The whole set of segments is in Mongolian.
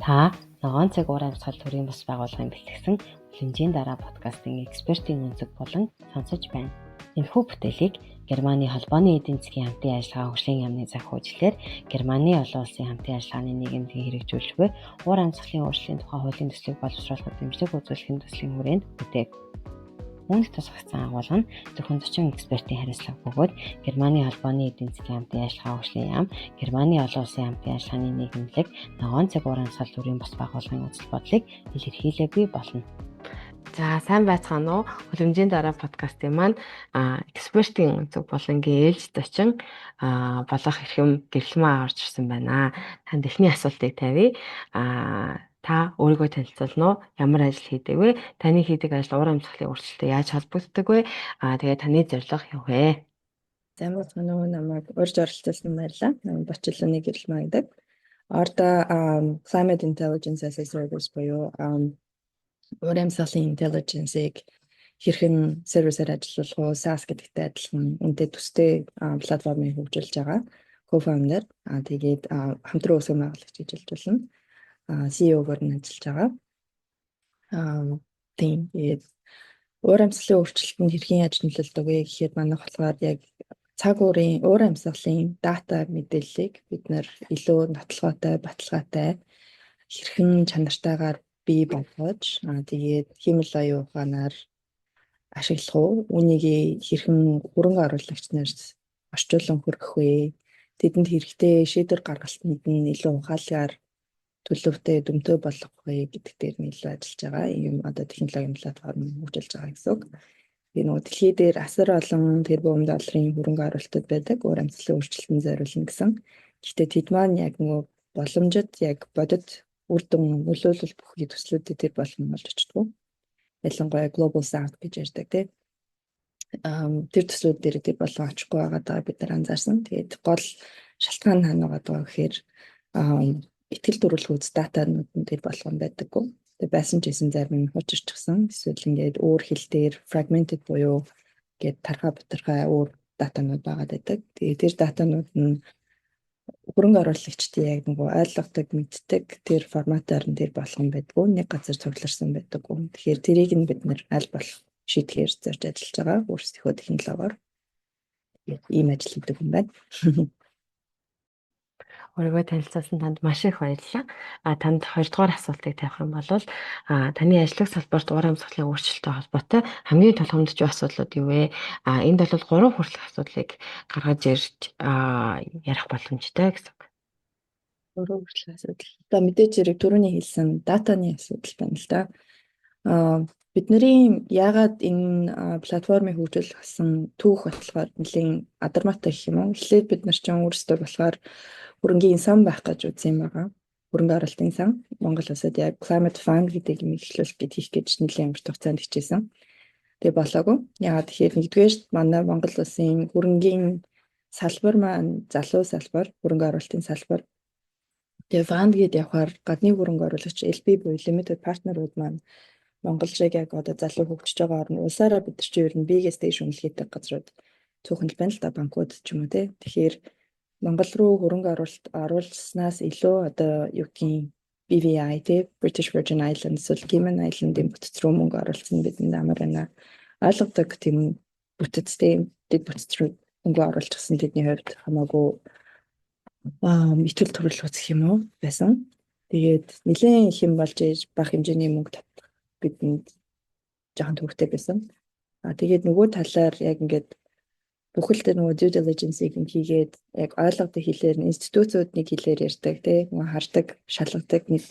Та Ногоон цаг уур амьсгал төрийн бус байгууллагын бэлтгэсэн Хүлэмжийн дараа подкастын экспертийн өнцөг болон сонсож байна. Энэхүү бүтээлийг Германы холбооны эдийн засгийн хамтын ажиллагаа хөгжлийн яамны санхүүжилтээр Германы олон улсын хамтын ажиллагааны нийгэмлэгийг хэрэгжүүлж буй уур амьсгалын өөрчлөлтийн тухай хуулийн төслийг боловсруулахад дэмжлэг үзүүлэхийн төслийн хүрээнд бүтээв. Үүнд тусгагдсан агуулга нь зөвхөн зочин экспертийн хариуцлага бөгөөд Германы холбооны эдийн засгийн хамтын ажиллагаа хөгжлийн яам, Германы олон улсын хамтын ажиллагааны нийгэмлэг, Ногоон цаг уур амьсгал төрийн бус байгууллагын үзэл бодлыг илэрхийлээгүй болно. За, сайн байцгаана уу? Хүлэмжийн дараа подкастын маань экспертийн өнцөг болон ээлж зочин болох эрхэм Гэрлэмаа орж ирсэн байна. Танд эхний асуултыг тавья. Та өөрийгөө танилцуулна уу? Ямар ажил хийдэг вэ? Таны хийдэг ажил уур амьсгалын өөрчлөлттэй яаж холбогддог вэ? Тэгээд таны зорилго юу вэ? Сайн байцгаана уу? Намайг урьж оролцуулсан баярлалаа. Намайг Бочилоны Гэрлэмаа гэдэг. Орда Climate Intelligence as a Service буюу уур амьсгалын intelligence-ыг хэрхэн сервисээр ажиллуулах уу, SaaS гэдэгтэй адилхан үнэтэй төстэй платформыг хөгжүүлж байгаа co-founder. Тэгээд хамтран үүсгэн байгуулагч гэж хэлж болно. CEO-гоор нь ажиллаж байгаа. Тийм, тэгээд уур амьсгалын өөрчлөлтөнд хэрхэн яаж нөлөөлдөг вэ гэхэд манайх болохоор яг цаг уурын уур амьсгалын дата мэдээллийг бид нар илүү нотолгоотой, баталгаатай, хэрхэн чанартайгаар бий болгож, тэгээд хиймэл оюун ухаанаар ашиглах уу? Үүнийг хэрхэн хөрөнгө оруулагч нарт орчуулан хүргэх вэ? Тэдэнд хэрэгтэй шийдвэр гаргалтанд нь илүү ухаалгаар төлөвтэй, дүнтэй болгох вэ гэдэг дээр нь илүү ажиллаж байгаа. Ийм одоо технологийн платформ хөгжүүлж байгаа гэсэн үг. Тэгээ нөгөө дэлхий дээр асар олон тэрбум долларын хөрөнгө оруулалтууд байдаг. Уур амьсгалын өөрчлөлтөнд зориулна гэсэн. Гэхдээ тэд маань яг нөгөө боломжит, яг бодит үр дүн нөлөөлөл бүхий төслүүдэд тэр болгон болж очдгоо. Ялангуяа Global South гэж ярьдаг, тийм. Тэр төслүүд дээр тэр болгон очихгүй байгаадаа бид нар анзаарсан. Тэгээд гол шалтгаан нь хаана байгаа гэхээр итгэл төрөлхүйц датанууд нь тэр болгон байдаггүй. Тэгээд байсан ч гэсэн зарим нь хуучирчихсан. Эсвэл ингээд өөр хэл дээр fragmented буюу ингээд тархаа бутархай өөр датанууд байгаад байдаг. Тэгээд тэр датанууд нь хөрөнгө оруулагчдын яг нөгөө ойлгодог, мэддэг тэр форматаар нь тэр болгон байдгүй, нэг газар цугларсан байдаггүй. Тэгэхээр тэрийг нь бид нар аль болох шийдэхээр зорж ажиллаж байгаа өөрсдийнхөө технологиор. Ийм ажил хийдэг хүн байна. Өөрийгөө танилцуулсан танд маш их баярлалаа. Танд хоёрдугаар асуултыг тавих юм бол таны ажиллах салбарт уур амьсгалын өөрчлөлттэй холбоотой хамгийн тулгамдж буй асуудлууд юу вэ? Энд бол гурван хүртэлх асуудлыг гаргаж ирж ярих боломжтой гэсэн үг. Гурван хүртэлх асуудал. За, мэдээж хэрэг түрүүний хэлсэн датаны асуудал байна л да. Бидний яагаад энэ платформыг хөгжүүлэх гэсэн түүх болохоор нэлийн адармаатай гэх юм уу. Эхлээд бид нар ч өөрсдөө болохоор хөрөнгийн сан байх гэж үзсэн юм байгаа. Хөрөнгө оруулалтын сан. Монгол улсад яг Climate Fund гэдэг юм эхлүүлэх гэж хийх гэж нэлийн амар хугацаанд хичээсэн. Тэгээ болоогүй. Яагаад тэгэхээр нэгдүгээр манай Монгол улсын хөрөнгийн салбар маань залуу салбар, хөрөнгө оруулалтын салбар. Тэгээ fund гээд явхаар гадны хөрөнгө оруулагч LP буюу limited partner-ууд маань Монгол шиг яг одоо залуу хөгжиж байгаа орн улсаараа бид нар чинь ер нь B-гээс дээш үнэлгээтэй газрууд цөөхөн л байна л да, банкуд ч юм уу, те. Тэгэхээр Монгол руу хөрөнгө оруулалт оруулснаас илүү одоо юу гэдгийг BVI, те, British Virgin Islands, эсвэл Cayman Island-ын бүтэц рүү мөнгө оруулсан бидэнд амар байна. Ойлгодог тийм бүтэцтэй дэд бүтэц рүү мөнгө оруулчихсан тэдний хувьд хамаагүй итгэл төрөл үзэх юм уу байсан. Тэгээд нэлээд их юм болж ээж бага хэмжээний мөнгө татах бидэнд жоохон төвөгтэй байсан. Тэгээд нөгөө талаар яг ингээд бүхэл тэр нөгөө due diligence-ийг хийгээд яг ойлгодог хэлээр, институцүүд нэг хэлээр ярьдаг, тий, нөгөө хардаг, шалгадаг нэг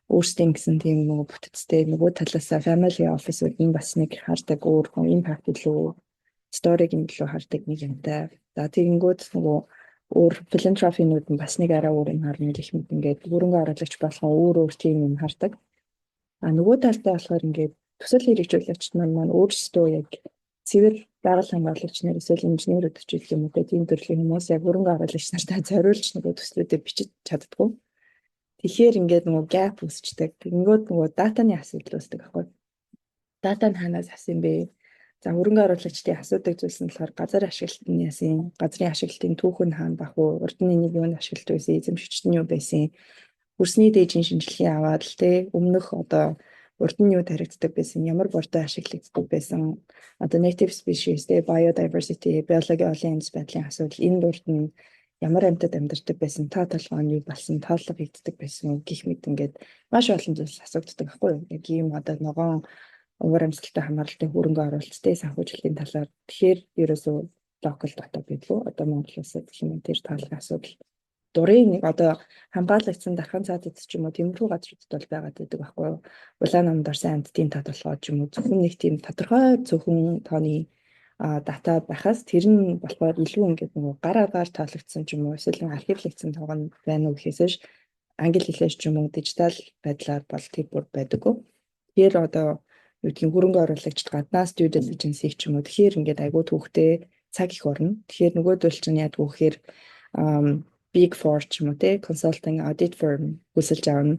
өөрсдийн гэсэн тийм нөгөө бүтэцтэй, нөгөө талаасаа family office-ууд нь бас нэг хардаг өөр хүн impact илүү, story-г нь илүү хардаг нэг юмтай. За, тэгэнгүүт нөгөө өөр philanthropy-нууд нь бас нэг арай өөр юм харна гэх мэт ингээд хөрөнгө оруулагч болгон өөр өөр тийм юм хардаг. А нөгөө талдаа болохоор ингээд төсөл хэрэгжүүлэгч нар маань өөрсдөө яг цэвэр байгаль хамгаалагч нар эсвэл инженерүүд ч гэх юм уу, тийм төрлийн хүмүүс яг хөрөнгө оруулагч нартай зориулж нөгөө төслүүдэд бичиж чаддаггүй. Тэгэхээр ингээд нөгөө gap үүсчдэг. Тэгэнгүүт нөгөө датаны асуудал үүсдэг байхгүй. Дата нь хаанаас авсан бэ? За, хөрөнгө оруулагчдын асуудаг зүйлс нь болохоор газар ашиглалт нь яасан, газрын ашиглалтын түүх нь хаана бах уу, урд нь энийг юунд ашигладаг байсан, эзэмшигчд нь юу байсан, Хөрсний дээжийн шинжилгээ аваад л те, өмнөх одоо урд нь юу таригддаг байсан, ямар бортой ашиглагддаг байсан, одоо native species те, biodiversity, биологийн олон янз байдлын асуудал, энэ урд нь ямар амьтад амьдардаг байсан, тоо толгой нь юу болсон, тооллого хийгддэг байсан гэх мэт ингээд маш олон зүйлс асуудаг байхгүй юу. Яг ийм одоо ногоон уур амьсгалтай хамааралтай хөрөнгө оруулалттай санхүүжилтийн талаар. Тэгэхээр ерөөсөө local data байдгүй. Одоо Монгол улсад гэх юм, тэр тоологын асуудал дурын нэг одоо хамгаалагдсан дархан цаадад ч юм уу, тиймэрхүү газруудад бол байгаад байдаг байхгүй юу. Улаан номонд орсон амьтдын тоо толгой ч юм уу, зөвхөн нэг тийм тодорхой цөөхөн тооны дата байхаас тэр нь болохоор илүү ингээд нөгөө гар агаар тоологдсон ч юм уу, эсвэл архивлагдсан тоог нь байна уу гэхээсээ англи хэлээр ч юм уу, дижитал байдлаар бол тэр бүр байдаггүй. Тэгэхээр одоо юу гэдгийг хөрөнгө оруулагчид гаднаас due diligence-ийг ч юм уу, тэгэхээр ингээд айгүй түүхтэй цаг их орно. Тэгэхээр нөгөөдөл чинь яадаг вэ гэхээр Big Four ч юм уу те, consulting audit firm хүсэлж авна,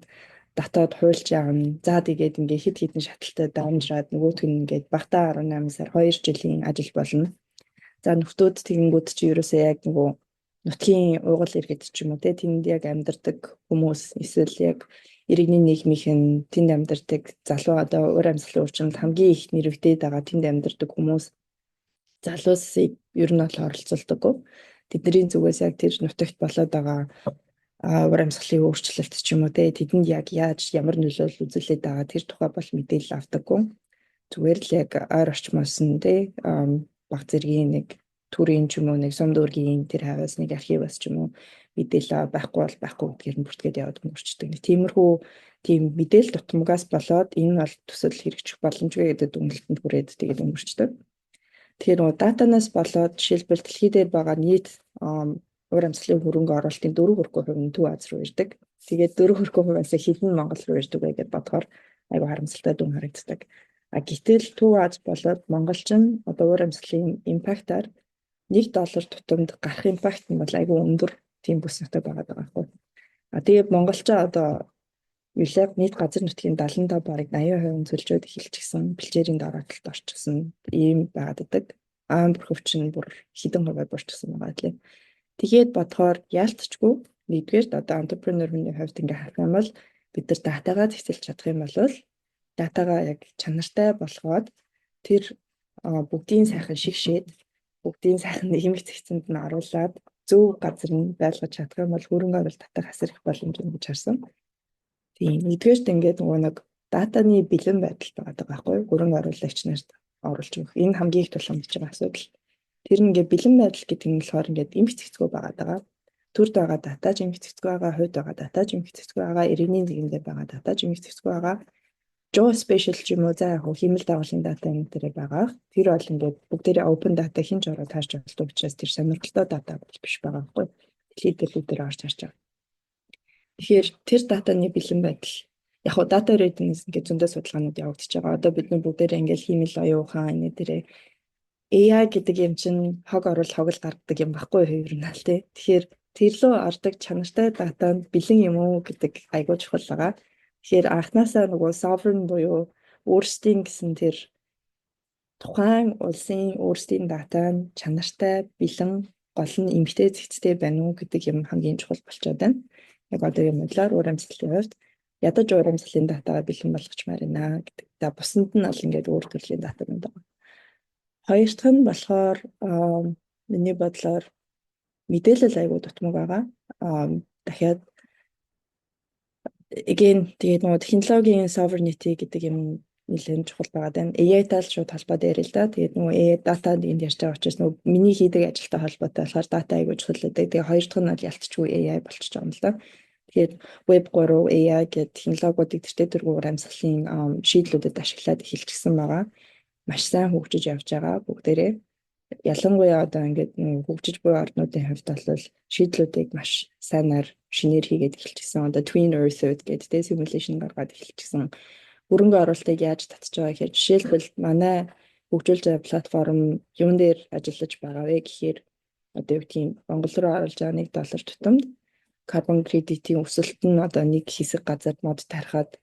дотоод хуульч авна. За, тэгээд ингээ хэд хэдэн шаталтай дамжраад нөгөөх нь ингээд багтаа 18 сар, 2 жилийн ажил болно. За, нөхдүүд тэгэнгүүт чи ерөөсөө яг нөгөө нутгийн уугуул иргэд ч юм уу те, тэнд яг амьдардаг хүмүүс эсвэл яг иргэний нийгмийнх нь тэнд амьдардаг залуу, одоо уур амьсгалын өөрчлөлт хамгийн их нэрвэгдээд байгаа тэнд амьдардаг хүмүүс, залуусыг ер нь бол оролцуулдаггүй. Тэдний зүгээс яг тэр нутагт болоод байгаа уур амьсгалын өөрчлөлт ч юм уу те, тэдэнд яг яаж ямар нөлөөлөл үзүүлээд байгаа тэр тухай бол мэдээлэл авдаггүй. Зүгээр л яг ойр орчмоос нь те, баг зэргийн нэг төрийн ч юм уу, нэг сум дүүргийн тэр хавьяас нэг архиваас ч юм уу мэдээлэл байхгүй бол байхгүй гэдгээр нь бүртгээд яваад өнгөрчдөг. Нэг тиймэрхүү тийм мэдээлэл дутмагаас болоод энэ бол төсөл хэрэгжих боломжгүй гэдэг дүгнэлтэнд хүрээд тэгээд өнгөрчдөг. Тэгэхээр нөгөө датанаас болоод жишээлбэл дэлхий дээр байгаа нийт уур амьсгалын хөрөнгө оруулалтын 4.2% нь Төв Ази руу ирдэг. Тэгээд 4.2%-аас хэдэн Монгол руу ирдэг вэ гэдээ бодохоор айгүй харамсалтай дүн харагддаг. А гэтэл Төв Ази болоод Монгол чинь одоо уур амьсгалын impact аар 1 доллар тутамд гарах impact нь бол айгүй өндөр тийм бүс нутаг байгаа байхгүй. А тэгээд монголчоо одоо юулаа нийт газар нутгийн 75, бараг 80% цөлжөөд эхэлчихсэн, бэлчээрийн дороо талд орчихсон ийм байгаад байдаг. Аан бүрхөвч нь бүр хэдэн хувиар буурчихсан байгаа лээ. Тэгээд бодохоор яалтчгүй нэгдүгээрт одоо entrepreneur хүний хувьд ингээ харах юм бол бид нар датагаа зэгцэлж чадах юм бол, датагаа яг чанартай болгоод тэр бүгдийн сайхан шигшээд, бүгдийн сайхан нийгмийн зэгцэнд нь оруулаад зөв газар нь байлгаж чадах юм бол хөрөнгө оруулалт татах асар их боломж юм гэж харсан. Тийм, нэгдүгээрт ингээд нөгөө нэг датаны бэлэн байдал байгаа байхгүй юу? Хөрөнгө оруулагч нарт оруулж өгөх. Энэ хамгийн их тулгамдж байгаа асуудал. Тэр нь ингээд бэлэн байдал гэдэг нь болохоор ингээд эмх цэгцгүй байгаа даа. Төрд байгаа дата ч эмх цэгцгүй байгаа, хувьд байгаа дата ч эмх цэгцгүй байгаа, иргэний нийгэмдээ байгаа дата ч эмх цэгцгүй байгаа. Geospatial ч юм уу, за яг хиймэл дагуулын дата энэ дээр байгаа. Тэр бол ингээд бүгдээрээ open data, хэн ч ороод харж болдог учраас тэр сонирхолтой дата бол биш байгаа байхгүй. Дэлхийд дэлхүүдээр орж харж байгаа. Тэгэхээр тэр датаны бэлэн байдал, яг хуу data readiness ингээд зөндөө судалгаанууд явагдаж байгаа. Одоо бид нар бүгдээрээ ингээд хиймэл оюун ухаан энэ дээрээ AI гэдэг юм чинь хог оруул хог л гаргадаг юм баггүй юу ер нь аль тий. Тэгэхээр тэр лөө ордог чанартай датанд бэлэн юм уу гэдэг айгуу чухал байгаа. Тэгэхээр анхнаасаа нөгөө sovereign буюу өөрсдийн гэсэн тэр тухайн улсын өөрсдийн дата нь чанартай, бэлэн, гол нь эмхтэй цэгцтэй байна уу гэдэг юм хамгийн чухал болчиход байна. Яг одоогийн байдлаар уур амьсгалын хувьд ядаж уур амьсгалын датагаа бэлэн болгочмаар байна гэдэг. За, бусанд нь бол ингээд өөр төрлийн дата байна. Хоёр дахь нь болохоор миний бодлоор мэдээлэл айгуу дутмаг байгаа. Дахиад again тэгээд нөгөө технологийн sovereignty гэдэг юм нэлээд чухал байгаа даа. AI-тай л шууд холбоод яриа л да. Тэгээд нөгөө AI дата энд ярьж байгаа учраас нөгөө миний хийдэг ажилтай холбоотой болохоор дата айгуу чухал гэдэг. Тэгээд хоёр дахь нь бол ялтчгүй AI болчихж байгаа юм л да. Тэгэхээр Web 3, AI гэдэг технологиудыг тэртээ тэргүй уур амьсгалын шийдлүүдэд ашиглаад эхэлчихсэн байгаа. Маш сайн хөгжиж явж байгаа бүгдээрээ. Ялангуяа одоо ингээд хөгжиж буй орнуудын хувьд бол шийдлүүдийг маш сайнаар шинээр хийгээд эхэлчихсэн. Одоо Twin Earth гэдэг тэ simulation гаргаад эхэлчихсэн. Хөрөнгө оруулалтыг яаж татж байгаа гэхээр жишээлбэл манай хөгжүүлж байгаа платформ юун дээр ажиллаж байгаа вэ гэхээр одоо юу гэдгийг Монгол руу оруулж байгаа 1 доллар тутамд carbon credit-ийн өсөлт нь одоо нэг хэсэг газар мод тарихад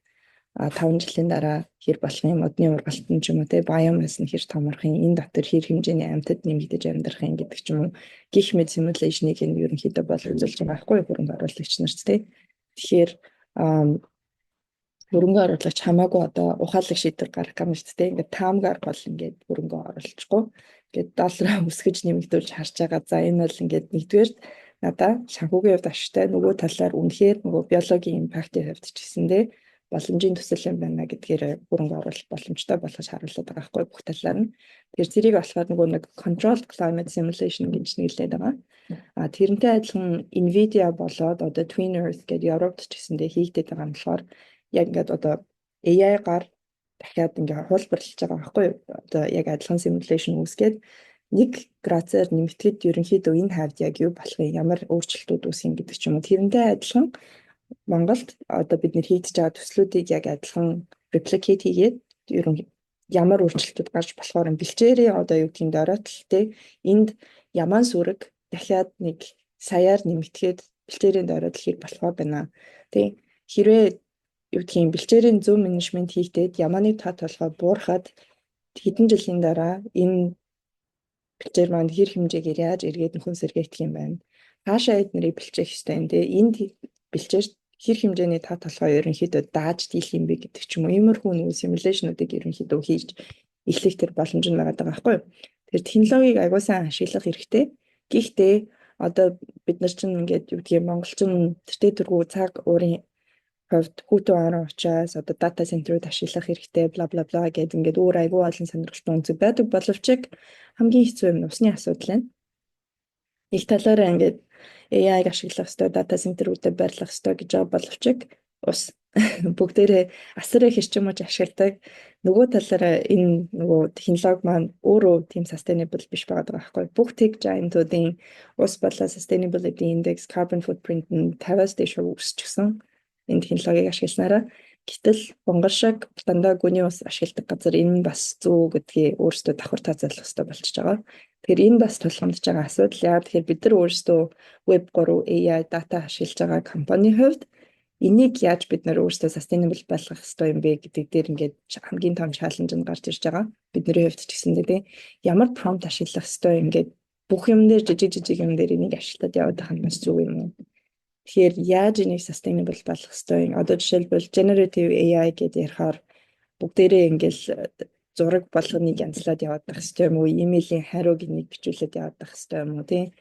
5 жилийн дараа хэр болох юм, модны ургалт нь ч юм уу те, biomass нь хэр томорох юм, энэ дотор хэр хэмжээний амьтад нэмэгдэж амьдрах юм гэдэг ч юм уу, гэх мэт simulation-ыг нь ерөнхийдөө бол үзүүлж байгаа байхгүй хөрөнгө оруулагч нарт те. Тэгэхээр Хөрөнгө оруулагч хамаагүй одоо ухаалаг шийдвэр гаргах юм шүү дээ. Ингээд таамгаар гол ингээд хөрөнгө оруулахгүй. Ингээд доллараа өсгөж нэмэгдүүлж харж байгаа. За, энэ бол ингээд нэгдүгээр надаа санхүүгийн хувьд ашигтай, нөгөө талаар үнэхээр нөгөө биологийн impact ын хувьд ч гэсэндээ боломжийн төсөл юм байна гэдгээр хөрөнгө оруулалт боломжтой болгож харуулдаг байгаа байхгүй, бүх талаар нь. Тэгэхээр тэрийг болохоор нөгөө нэг controlled climate simulation гэж нэрлэдэг байгаа. А тэрнтэй адилхан Nvidia болоод одоо Twin Earth гэдэг Европт ч гэсэндээ хийгдээд байгаа нь болохоор яг ингээд одоо AI-гаар дахиад ингээ хуулбарлаж байгаа байхгүй юу? Одоо яг адилхан simulation үүсгээд 1 градусаар нэмэгдэхэд ерөнхийдөө энэ хавьд яг юу болох юм, ямар өөрчлөлтүүд үүсэх юм гэдэг ч юм уу. Тэрнтэй адилхан Монголд одоо бид нэр хийгдэж байгаа төслүүдийг яг адилхан replicate хийгээд ерөн ямар өөрчлөлтүүд гарч болохоор юм, бэлчээрийн одоо юу гэдгийг доройтол те, энд ямаан сүрэг дахиад 1 саяар нэмэгдэхэд бэлчээрийн доройтол хэр болохоор байна. Тий, хэрвээ юу гэдгийг бэлчээрийн зөв менежмент хийгдээд ямааны тоо толгой буурахад хэдэн жилийн дараа энэ бэлчээр маань хэр хэмжээгээр яаж эргээд нөхөн сэргээгдэх юм байна. Хаашаа эднэрийг бэлчээх ёстой юм те. Энд бэлчээр хэр хэмжээний тоо толгой ерөнхийдөө дааж дийлэх юм бэ гэдэг ч юм уу. Иймэрхүү нөгөө simulation уудыг ерөнхийдөө хийж эхлэх тэр боломж нь байгаа байхгүй юу. Тэр технологиг аягүй сайн ашиглах хэрэгтэй. Гэхдээ одоо бид нар чинь ингээд юу гэдгийг монголчин тэртээ тэргүй цаг уурын хувьд хүйтэн орон учраас одоо data center үүд ашиглах хэрэгтэй, бла бла бла гэдэг ингээд өөр аягүй олон сонирхолтой өнцөг байдаг боловч хамгийн хэцүү юм нь усны асуудал байна. Их талаараа ингээд AI-г ашиглах хэрэгтэй, data center үүдэд байрлах хэрэгтэй гэж байгаа боловч ус бүгдээрээ асар их эрчим хүч ашигладаг. Нөгөө талаараа энэ нөгөө технологи маань өөрөө тийм sustainable биш байгаа байхгүй. Бүх tech giant-уудын ус болоо sustainability index, carbon footprint нь 50-аас дээш өсчихсөн энэ технологиг ашигласнараа. Гэтэл Монгол шиг дандаа гүний ус ашигладаг газар энэ нь бас зөв гэдгийг өөрсдөө давхар тооцоолох хэрэгтэй болчихж байгаа. Тэгэхээр энэ бас тулгамдж байгаа асуудал. Яа тэгэхээр бид нар өөрсдөө web 3, AI, data ашиглаж байгаа компанийн хувьд энийг яаж бид нар өөрсдөө sustainable болгох ёстой юм бэ гэдэг дээр ингээд хамгийн том challenge нь гарч ирж байгаа. Бидний хувьд ч гэсэндээ тий, ямар prompt ашиглах ёстой, ингээд бүх юм дээр, жижиг жижиг юм дээр энийг ашиглаад яваад байх нь бас зөв юм уу? Тэгэхээр яаж энийг sustainable болгох ёстой юм? Одоо жишээлбэл generative AI гэдээ ярихаар бүгдээрээ ингээл зураг болгоныг янзлаад яваад байх ёстой юм уу? Имэйлийн хариуг энийг бичүүлээд яваад байх ёстой юм уу, тий?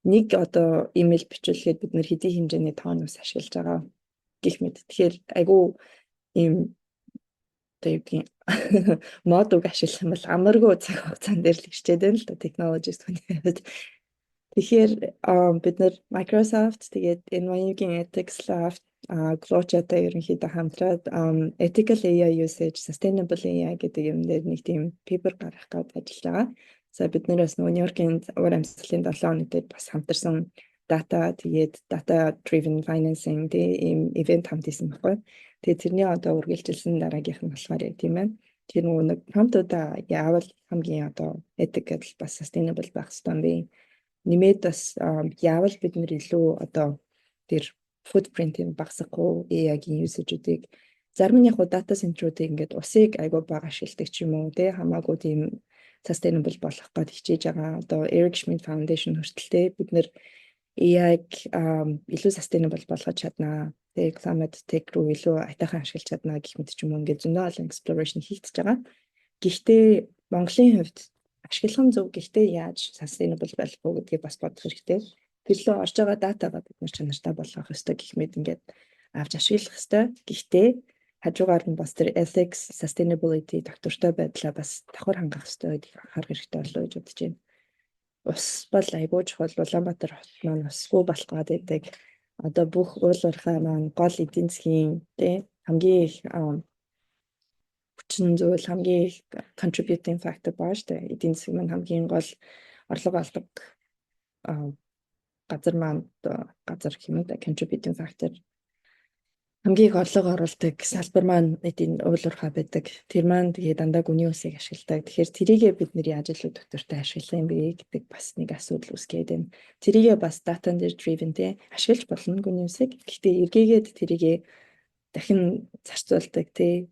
Нэг одоо имэйл бичүүлэхэд бид нэр хэдий хэмжээний тоон ус ашиглаж байгаа гэх мэт. Тэгэхээр айгүй ийм одоо юу гэдгийг мод үг ашиглах юм бол амаргүй цаг хугацаан дээр л ирчээд байна л да technologist хүний хувьд. Тэгэхээр бид нар Microsoft, тэгээд NYU-гийн Ethics Lab, Glocha-тай ерөнхийдөө хамтраад ethical AI usage, sustainable AI гэдэг юм дээр нэг тийм paper гаргах гээд ажиллаж байгаа. За, бид нэр бас нөгөө Нью-Йоркийн уур амьсгалын 7 хоног дээр бас хамтарсан data, тэгээд data driven financing тий, ийм event хамт хийсэн байхгүй. Тэгээд тэрний одоо үргэлжилсэн дараагийнх нь болохоор яг тийм байна. Тэр нөгөө нэг prompt-уудаа яавал хамгийн одоо ethical, бас sustainable байх ёстой юм бэ? Нэмээд бас яавал бид нэр илүү одоо тэр footprint-ийг багасгах уу, AI-гийн usage-уудыг. Зарим нь яг data center-уудыг ингээд усыг айгүй бага ашигладаг ч юм уу те, хамаагүй тийм sustainable болох гээд хичээж байгаа. Одоо Eric Schmidt Foundation хүртэл те, бид нэр AI-г илүү sustainable болгож чаднаа. Тэгээ climate tech руу илүү аятайхан ашиглаж чаднаа гэх мэт ч юм уу, ингээд зөндөө олон exploration хийгдэж байгаа. Гэхдээ Монголын хувьд ашиглах нь зөв. Гэхдээ яаж sustainable байх вэ гэдгийг бас бодох хэрэгтэй. Тэр лөө орж байгаа data гаа бид нар чанартай болгох ёстой гэх мэт ингээд авч ашиглах ёстой. Гэхдээ хажуугаар нь бас тэр ethics, sustainability доктортой байдлаа бас давхар хангах ёстой гэдгийг анхаарах хэрэгтэй болоо гэж бодож байна. Ус бол айгүй чухал. Улаанбаатар хот маань усгүй болох гээд байдаг. Одоо бүх уул уурхай маань гол эдийн засгийн тий хамгийн их хүчин зүйл, хамгийн их contributing factor байгаа шүү дээ. Эдийн засаг маань хамгийн гол орлого олдог газар маань, газар гэх юм уу, contributing factor, хамгийн их орлого оруулдаг салбар маань эдийн уул уурхай байдаг. Тэр маань тэгээ дандаа гүний усыг ашигладаг. Тэгэхээр тэрийгээ бид нэр яаж илүү доктортой ашиглах юм бэ гэдэг бас нэг асуудал үүсгээд байна. Тэрийгээ бас data driven те ашиглаж болно гүний усыг. Гэхдээ эргээгээд тэрийгээ дахин зарцуулдаг те,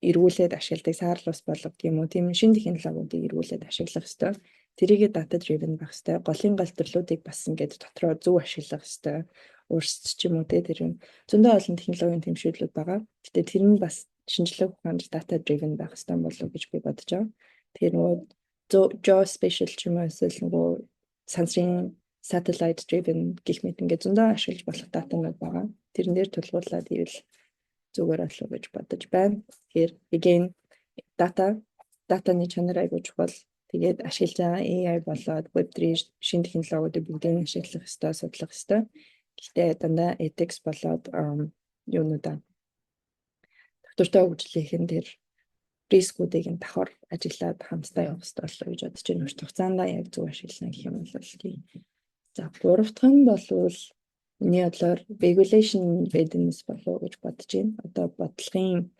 эргүүлээд ашигладаг саарал ус болгодог юм уу, тийм шинэ технологиудыг эргүүлээд ашиглах ёстой. Тэрийгээ data driven байх ёстой. Голын гол төрлүүдийг бас ингээд дотроо зөв ашиглах ёстой. Урс ч юм уу те, тэр юм зөндөө олон технологийн тэмшүүлүүд байгаа. Гэтэ тэр нь бас шинжлэх ухаанд data driven байх хэрэгтэй болов гэж би бодож байгаа. Тэгэхээр нөгөө geospatial ч юм уу, эсвэл нөгөө сансрын satellite driven гэх мэт ингээд зөндөө ашиглаж болох датанууд байгаа. Тэрэн дээр тулгуурлаад ивэл зүгээр болов гэж бодож байна. Тэгэхээр again, датаны чанар айгуу чухал. Тэгээд ашиглаж байгаа AI болоод Web3 шинэ технологиудыг бүгдийг ашиглах ёстой, судлах ёстой. Гэхдээ дандаа ethics болоод юунуудаа доктортой хөгжлийнхэн тэр risk үүдийг нь давхар ажиглаад хамтдаа явах хэрэгтэй боллоо гэж бодож байна. Урт хугацаанд яг зөв ашиглана гэх юм бол тийм. За, гурав дахь нь болвол миний бодлоор regulation readiness болов гэж бодож байна. Одоо бодлогын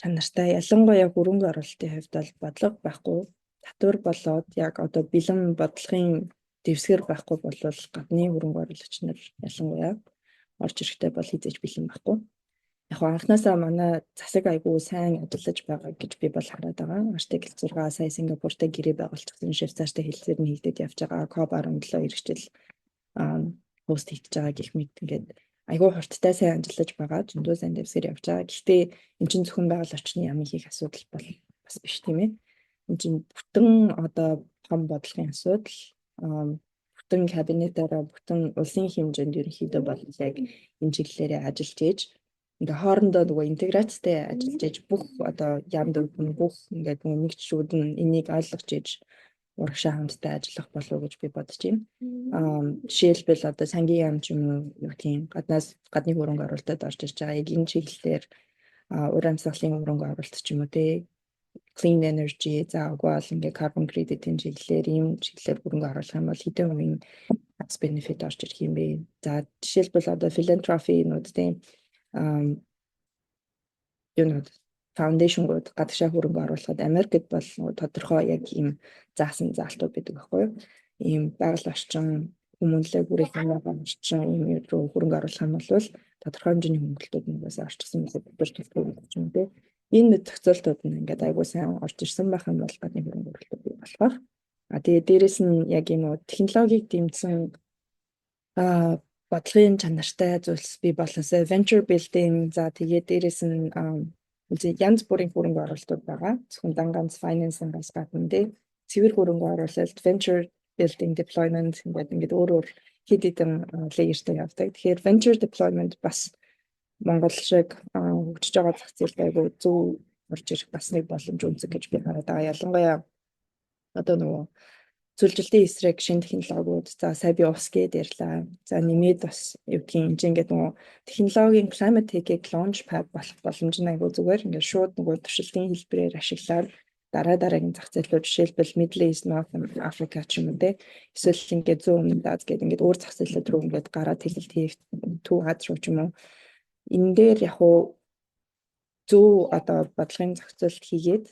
чанартай, ялангуяа хөрөнгө оруулалтын хувьд бол бодлого байхгүй, татвар болоод яг одоо бэлэн бодлогын дэвсгэр байхгүй бол гадны хөрөнгө оруулагч нар ялангуяа орж ирэхдээ бол хэзээ ч бэлэн байхгүй. Яг анхнаасаа манай засаг айгүй сайн ажиллаж байгаа гэж би бол хараад байгаа. Article 6, сая Сингапуртай гэрээ байгуулчихсан, Швейцартай хэлцээр нь хийгдээд явж байгаа. COP17 ирэх жил host хийгдэж байгаа гэх мэт ингээд айгүй хурдтай сайн ажиллаж байгаа. Зөндөө сайн дэвсгэр явж байгаа. Гэхдээ эн чинь зөвхөн байгаль орчны яамын хийх асуудал бол бас биш, тийм ээ. Эн чинь бүтэн одоо том бодлогын асуудал, бүтэн кабинетаараа, бүтэн улсын хэмжээнд ерөнхийдөө бол яг энэ чиглэлээрээ ажиллаж ээж ингээ хоорондоо нөгөө интеграцтай ажиллаж ээж бүх одоо яамд бүх ингээд нөгөө нэгжүүд нь энийг ойлгож ээж урагшаа хамтдаа ажиллах болов уу гэж би бодож байна. Жишээлбэл, одоо сангийн яам ч юм уу, юу гэдгийг, гаднаас гадны хөрөнгө оруулалтад орж ирж байгаа. Яг энэ чиглэлээр ур амьсгалын хөрөнгө оруулалт ч юм уу те, clean energy, за үгүй бол ингээ carbon credit-ийн чиглэлээр, ийм чиглэлээр хөрөнгө оруулах юм бол хэдэн хувийн tax benefit орж ирэх юм бэ? За, жишээлбэл, одоо philanthropy-нууд тийм юунууд, foundation гууд гадагшаа хөрөнгө оруулахад Америкт бол нөгөө тодорхой яг ийм заасан заалтууд байдаг байхгүй юу? Ийм байгаль орчин, хүмүүнлэг бүрийн орчин ийм юм руу хөрөнгө оруулах юм бол тодорхой хэмжээний хөнгөлтүүд нэгээс орчихсон байх гэж юм те. Энэ мэд зохицолтууд нь ингээд айгуу сайн орж ирсэн байх юм бол гадны хөрөнгө оруулалт бий болох байх. А тэгээ дээрэс нь яг юм уу, технологиг дэмжсэн бодлогын чанартай зүйлс бий болоосой, venture building, за тэгээ дээрэс нь янз бүрийн хөрөнгө оруулалтууд байгаа. Зөвхөн дан ганц finance-аас гадна тий цэвэр хөрөнгө оруулалт, venture building, deployment ингээд өөр өөр хэд хэдэн layer тэй явдаг. Тэгэхээр venture deployment бас Монгол шиг хөгжиж байгаа зах зээлд айгүй зөв орж ирэх бас нэг боломж өнцөг гэж би хараад байгаа. Ялангуяа одоо нөгөө сүлжилтийн эсрэг шинэ технологиуд, за сая би ус гээд ярьлаа. За, нэмээд бас юу гэдгийг, энэ ингээд нөгөө технологийн climate tech-ийг launch pad болох боломж нь айгүй зүгээр ингээд шууд нөгөө туршилтын хэлбэрээр ашиглаад дараа дараагийн зах зээлүүд, жишээлбэл Middle East, North Africa ч юм уу те, эсвэл ингээд зүүн өмнөд Аз гэдэг ингээд өөр зах зээлүүд рүү ингээд гараад хэлэлт хийх, Төв Аз руу ч юм уу, энэ дээр яг уу зөв одоо бодлогын зохицолт хийгээд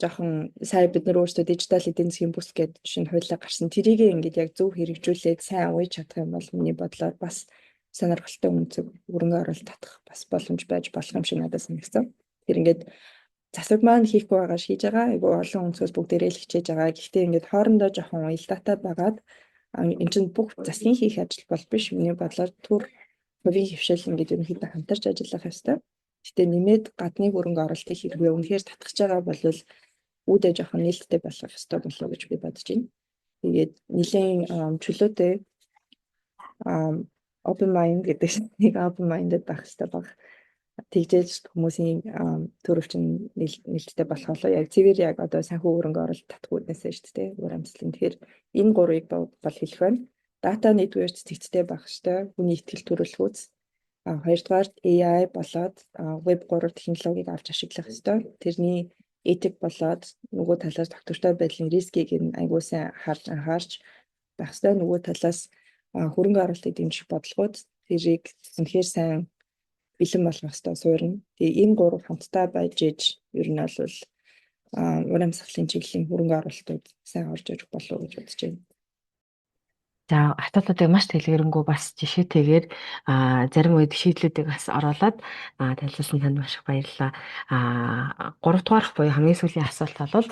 жоохон сая бид нар өөрсдөө дижитал эдийн засгийн бүс гээд шинэ хуулиа гарсан. Тэрийг ингээд яг зөв хэрэгжүүлээд сайн уяж чадах юм бол миний бодлоор бас сонирхолтой өнцөг хөрөнгө оруулалт татах бас боломж байж болох юм шиг надад санагдсан. Тэр ингээд засаг маань хийхгүй байгаа хийж байгаа. Айгу олон өнцгөөс бүгдээрээ л хичээж байгаа. Гэхдээ ингээд хоорондоо жоохон уялдаатай байгаад эн чинь бүх засгийн хийх ажил бол биш. Миний бодлоор төр, хувийн хэвшил ингээд ерөнхийдөө хамтарч ажиллах ёстой. Гэтэ нэмээд гадны хөрөнгө оруулалтыг хэрвээ үнэхээр татгаж байгаа бол үүдээ жоохон нээлттэй болох ёстой болов уу гэж би бодож байна. Тэгээд нэлээд чөлөөтэй, open mind гэдэг нэг open minded байх хэрэгтэй баг. Тэгжээж хүмүүсийн төрөвчин нээлттэй болох болоо. Яг цэвэр яг одоо санхүү хөрөнгө оруулалт татах үүднээсээ шүү дээ. Ур амьсгалын. Тэгэхээр энэ гурвыг бол хэлэх байна. Дата нэгдүгээр цэгцтэй байх ёстой. Хүний итгэл төрөлх үз. А хоёрдугаар AI болоод веб 3 технологиг авч ашиглах ёстой. Тэрний этик болоод нөгөө талаас тогтвортой байдлын risk ийг нь айгуу сайн харж анхаарч байх ёстой. Нөгөө талаас хөрөнгө оруулалтыг дэмжих бодлогууд тэрийг үнэхээр сайн бэлэн болгох ёстой суурна. Тэгээ энэ гурав хамтдаа байж иж ер нь бол ур амьсгалын чиглэлийн хөрөнгө оруулалтууд сайн орж ирэх болов уу гэж бодож байна. За, асуултуудыг маш дэлгэрэнгүй, бас жишээтэйгээр, зарим үед шийдлүүдийг бас оруулаад танилцуулсан танд маш их баярлалаа. Гурав дугаарх буюу хамгийн сүүлийн асуулт бол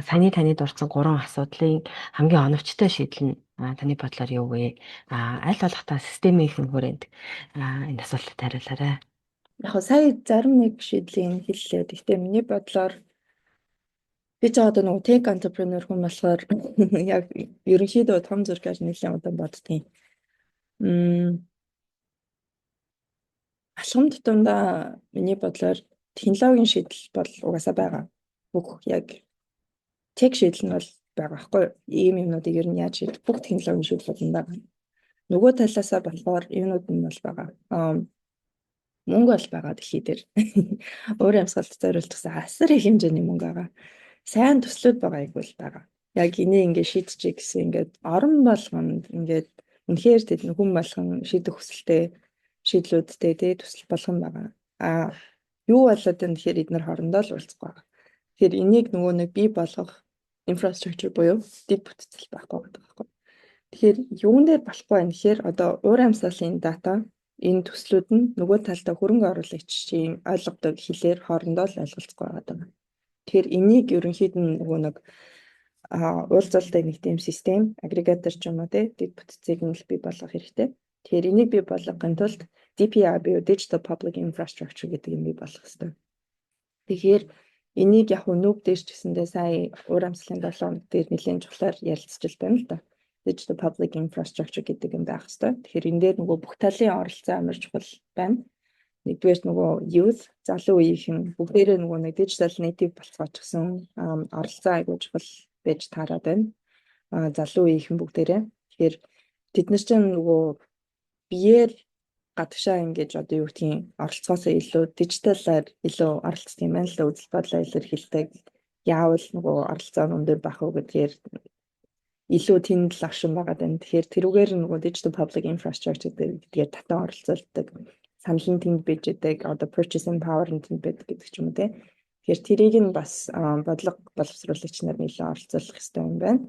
саяны таны дурдсан гурван асуудлын хамгийн оновчтой шийдэл нь Таны бодлоор юу вэ? Аль болох та системийн хүрээнд энэ асуултад хариулаарай. Яг сая зарим нэг шийдлийн хэллээ. Гэхдээ миний бодлоор би ч одоо нөгөө tech entrepreneur хүн болохоор яг ерөнхийдөө том зэргээр нэлээд удаан боддгийн. Алхам тутамдаа миний бодлоор технологийн шийдэл бол угаасаа байгаа. Бүх яг tech шийдэл нь бол байгаа байхгүй юу? Ийм юмнуудыг ер нь яаж шийдэх, бүх технологийн шийдэл бол байгаа. Нөгөө талаасаа болохоор юунууд нь бол байгаа. Мөнгө бол байгаа дэлхий дээр. Уур амьсгалд зориулчихсан асар их хэмжээний мөнгө байгаа. Сайн төслүүд байгаа яг бол байгаа. Яг энийг ингээд шийдчихье гэсэн, ингээд орон болгонд ингээд үнэхээр тэд хүн болгон шийдэх хүсэлтэй шийдлүүдтэй, тий, төсөл болгон байгаа. А юу болоод байна гэхээр эднэр хоорондоо л уулзахгүй байгаа. Тэгэхээр энийг нөгөө нэг бий болгох infrastructure буюу дэд бүтцэл байхгүй гэдэг байхгүй. Тэгэхээр юун дээр болохгүй байна гэхээр одоо уур амьсгалын дата, энэ төслүүд нь нөгөө талдаа хөрөнгө оруулагчийн ойлгодог хэлээр хоорондоо л ойлголцохгүй байгаа даа. Тэгэхээр энийг ерөнхийд нь нөгөө нэг уулзалттай нэг тийм систем, агрегатор ч юм уу, те, дэд бүтцийг нь л бий болгох хэрэгтэй. Тэгэхээр энийг бий болгохын тулд DPI буюу Digital Public Infrastructure гэдэг юм бий болгох хэрэгтэй. Тэгэхээр энийг яг нүүб дээр ч гэсэндээ сая уур амьсгалын 7 хоног дээр нэлээд чухлаар ярилцж байна л да. Digital Public Infrastructure гэдэг юм байх хэрэгтэй. Тэгэхээр энэ дээр нөгөө бүх талын оролцоо амар чухал байна. Нэгдүгээр нөгөө youth, залуу үеийнхэн бүгдээрээ нөгөө нэг digital native болцгоочихсон, оролцоо айгүй чухал байж таарад байна. Залуу үеийнхэн бүгдээрээ. Тэгэхээр тэд нар чинь нөгөө биеэр гадагшаа ингэж одоо юу гэдгийг оролцохоосоо илүү дижиталаар илүү оролцдог юм байна л да, үзэл бодлоо илэрхийлдэг. Яавал нөгөө оролцоо нь өндөр байх уу гэдгээр илүү тэнд л оршин байгаа даа. Тэгэхээр тэрүүгээр нөгөө digital public infrastructure гэдгээр татан оролцуулдаг. Санал нь тэнд байж байдаг. Одоо purchasing power нь тэнд байдаг гэдэг ч юм уу, те. Тэгэхээр тэрийг нь бас бодлого боловсруулагч нар нэлээд оролцуулах хэрэгтэй юм байна.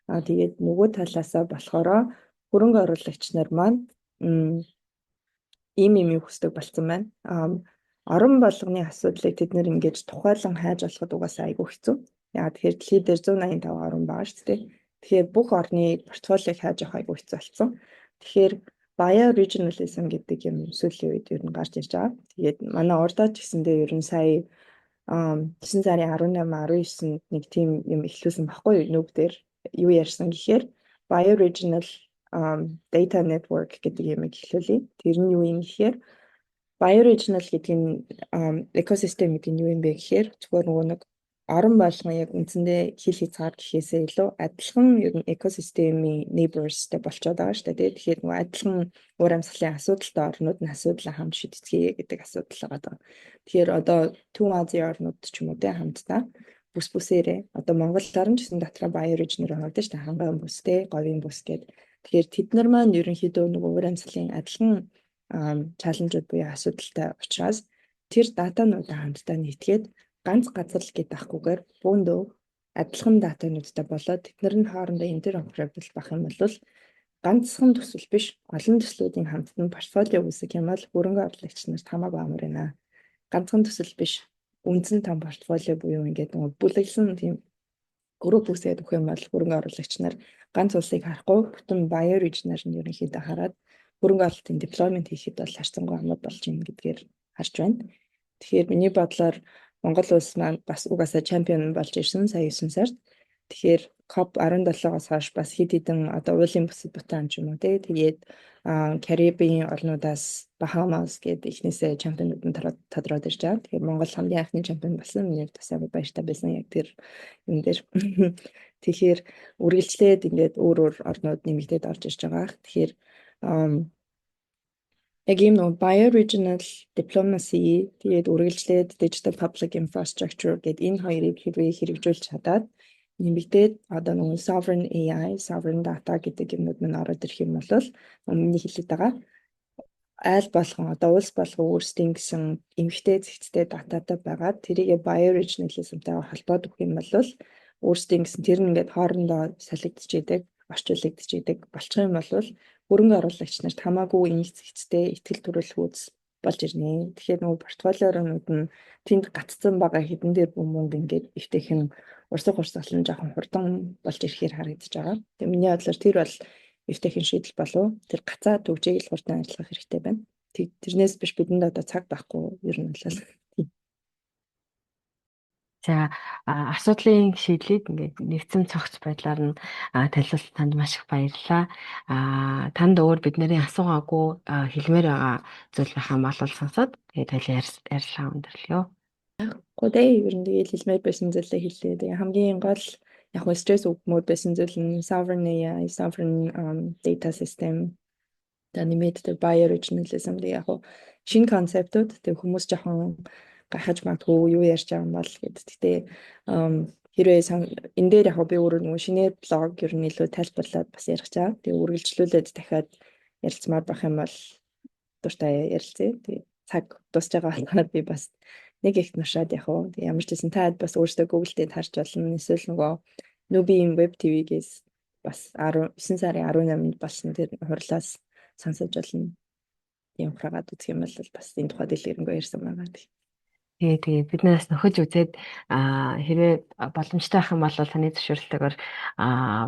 Тэгээд нөгөө талаасаа болохоро хөрөнгө оруулагч нар маань ийм юм хүсдэг болсон байна. Орон болгоны асуудлыг тэд нэр ингэж тухайлан хайж олоход угаасаа айгүй хэцүү. Яа тэгэхээр дэлхий дээр 185 орн байгаа шүү дээ. Тэгэхээр бүх орны портфолиог хайж явах айгүй хэцүү болсон. Тэгэхээр bioregionalism гэдэг юм сүүлийн үед ер нь гарч ирж байгаа. Тэгээд манай урдаа ч гэсэндээ ер нь сая 9 сарын 18, 19-нд нэг тийм юм эхлүүлсэн баггүй юу? Нүг дээр юу ярьсан гэхээр bioregional data network гэдэг юм эхлүүлье. Тэр нь юу юм гэхээр bioregional гэдэг нь, экосистем гэдэг нь юу юм бэ гэхээр зөвхөн нөгөө нэг орон болгон яг үндсэндээ хил хязгаар гэхээсээ илүү адилхан ер нь экосистемийн neighbors-тэй болчоод байгаа шүү дээ. Тэгэхээр нөгөө адилхан уур амьсгалын асуудалтай орнууд нь асуудлаа хамт шийдэцгээе гэдэг асуудал байгаа даа. Тэгэхээр одоо Төв Азийн орнууд ч юм уу, те, хамтдаа бүс бүсээрээ, одоо Монгол орн ч гэсэн дотроо bioregion-оор хуваагдсан шүү дээ. Хангайн бүс, те, говийн бүс гэдэг. Тэгэхээр тэд нар маань ерөнхийдөө нөгөө уур амьсгалын адилхан challenge-ууд буюу асуудалтай учраас тэр датануудаа хамтдаа нийтгээд ганц газар л гэдэг ахгүйгээр бөөндөө адилхан датануудтай болоод тэд нар нь хоорондоо interoperable байх юм бол ганцхан төсөл биш, олон төслүүдийн хамтд нь портфолио үүсгэх юм бол хөрөнгө оруулагч нарт хамаагүй амар байна. Ганцхан төсөл биш, үндсэн том портфолио буюу ингээд нөгөө бүлэглэсэн тийм групп үүсгээд өгөх юм бол хөрөнгө оруулагч нар ганц улсыг харахгүй, бүтэн bioregion-аар нь ерөнхийдөө хараад хөрөнгө оруулалтын deployment хийхэд бол харьцангуй амар болж байна гэдгээр харж байна. Тэгэхээр миний бодлоор Монгол улс маань бас угаасаа чемпион болж ирсэн сая 9 сард. Тэгэхээр COP 17-оос хойш бас хэд хэдэн одоо уулын бүсэд Бутан ч юм уу, те, тэгээд Карибын орнуудаас Bahamas гэдэг эхнээсээ чемпионууд нь тодроод ирж байгаа. Тэгэхээр Монгол хамгийн анхны чемпион болсон. Миний хувьд бас амар баяртай байсан яг тэр юм дээр. Тэгэхээр үргэлжлээд ингээд өөр өөр орнууд нэмэгдээд орж ирж байгаа. Тэгэхээр яг ийм нөгөө bioregional diplomacy, тэгээд үргэлжлээд digital public infrastructure гэдэг энэ хоёрыг хэрвээ хэрэгжүүлж чадаад нэмэгдээд одоо нөгөө sovereign AI, sovereign data гэдэг юмнууд мань ороод ирэх юм бол миний хэлээд байгаа айл болгон, одоо улс болгон өөрсдийн гэсэн эмхтэй зэгцтэй дататай байгаад тэрийг bioregionalism-тайгаа холбоод өгөх юм бол өөрсдийн гэсэн тэр нь ингээд хоорондоо солигдож идэг, орчуулагдаж идэг болчих юм бол хөрөнгө оруулагч нарт хамаагүй энх зэгцтэй итгэл төрөлхүүц Болж ирнэ. Тэгэхээр нөгөө портфолионууд нь тэнд гацсан байгаа хэдэн дээр мөнгө ингээд эвтэйхэн урсгал урсгал нь жоохон хурдан болж ирэхээр харагдаж байгаа. Тэгээ миний бодлоор тэр бол эвтэйхэн шийдэл болов. Тэр гацаа түгжээг л хурдан арилгах хэрэгтэй байна. Тэрнээс биш бидэнд одоо цаг байхгүй ер нь бол. За, асуудлын шийдлийг ингээд нэгдсэн цогц байдлаар нь танилцуулсан танд маш их баярлалаа. Танд өөр бидний асуугаагүй хэлмээр байгаа зүйл байх юм бол сонсоод тэгээд хоёлаа ярьслаа өндөрлөё. Гэхдээ ер нь тэгээд хэлмээр байсан зүйлээ хэллээ. Тэгээ хамгийн гол яг нь стресс өгмөр байсан зүйл нь sovereign AI, sovereign data system, за, нэмээд тэр bioregionalism. Тэгээ яг шинэ концептууд, тэг хүмүүс жоохон гайхаж магадгүй, юу ярьж байгаа юм бол гэд. Гэтэ хэрвээ энэ дээр яг би өөрөө нөгөө шинээр блог ер нь илүү тайлбарлаад бас ярих чаа. Тэгээ үргэлжлүүлээд дахиад ярилцмаар байх юм бол дуртай ярилцъя. Тэгээ цаг дуусж байгаа болохоор би бас нэг их нушаад яг уу. Тэгээ ямар ч гэсэн та бас өөртөө Google дээр харж болно. Эсвэл нөгөө Newbie Web TV-гээс бас 19 сарын 18-нд болсон тэр хурлаас сонсож болно. Тийм ухраагаад үзэх юм бол бас энэ тухай дэлгэрэнгүй ярьсан байгаа. Тэгээ бид нараас нөхөж үзээд, хэрвээ боломжтой байх юм бол таны зөвшөөрөлтөөр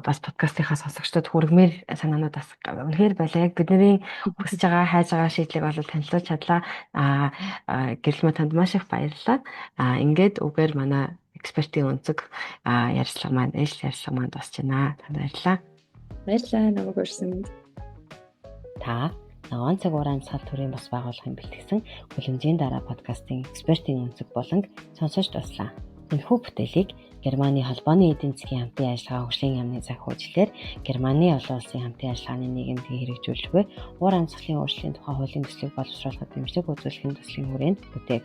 бас подкастынхаа сонсогчдод хүргэмээр санаанууд бас үнэхээр байлаа. Яг бидний хүсэж байгаа, хайж байгаа шийдлийг бол танилцуулж чадлаа. Гэрэлмэ, танд маш их баярлалаа. Ингээд үгээр манай экспертийн өнцөг ярилцлага маань, ээлж ярилцлага маань дуусч байна. Танд баярлалаа. Баярлалаа намайг урьсанд. Та Ногоон цаг уур амьсгал төрийн бас байгууллагын бэлтгэсэн "Хүлэмжийн дараа" подкастын экспертийн өнцөг болон сонсож дуслаа. Энэхүү бүтээлийг Германы холбооны эдийн засгийн хамтын ажиллагаа хөгжлийн яамны санхүүжилтээр Германы олон улсын хамтын ажиллагааны нийгэмлэгийг хэрэгжүүлж буй уур амьсгалын өөрчлөлийн тухай хуулийн төслийг боловсруулахад дэмжлэг үзүүлэхийн төслийн хүрээнд бүтээв.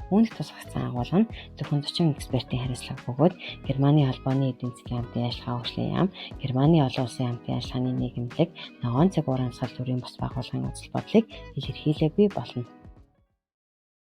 Үүнд тусгагдсан агуулга нь зөвхөн зочин экспертийн хариуцлага бөгөөд Германы холбооны эдийн засгийн хамтын ажиллагаа хөгжлийн яам, Германы олон улсын хамтын ажиллагааны нийгэмлэг, Ногоон цаг уур амьсгал төрийн бус байгууллагын үзэл бодлыг илэрхийлээгүй болно.